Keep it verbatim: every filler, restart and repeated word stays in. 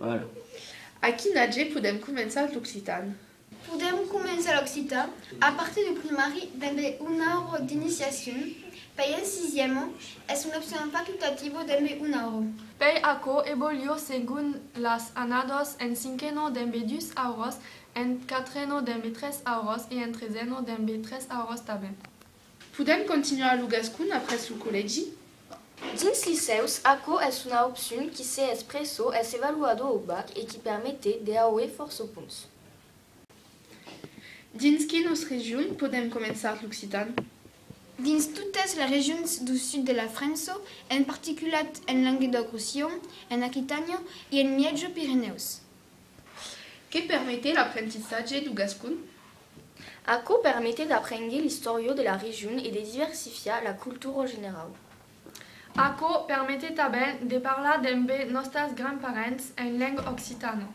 A quin atge podèm començar l'occitan? Podèm començar l'occitan a partir de primari dambe una aura d'iniciacion. Pèi en sisièma es una opcion facultativa dambe una aura. Pèi aquò evoluo segon las annadas, en cinquena dambe dus auras, en quatrena dambe tres auras e en tresena dambe tres auras tanben. Podèm continuar lo gascon après lo collègi? Dins licèus, aquò es una opcion qui se es presa, es evaluada au bac e qui permete de auer fòrça punts. Dins quinas regions podèm començar l'occitan? Dins totas las regions dau sud de la França, en particular en Lengadòc-Rosselhon, en Aquitània e en Mièja Pirenèus. Que permete l'aprentissatge dau gascon? Aquò permete d'aprénguer l'istòria de la region e de diversifiar la cultura generau. Aquò permete tanben de parlar dembe nòstas grands-parents en lenga occitana.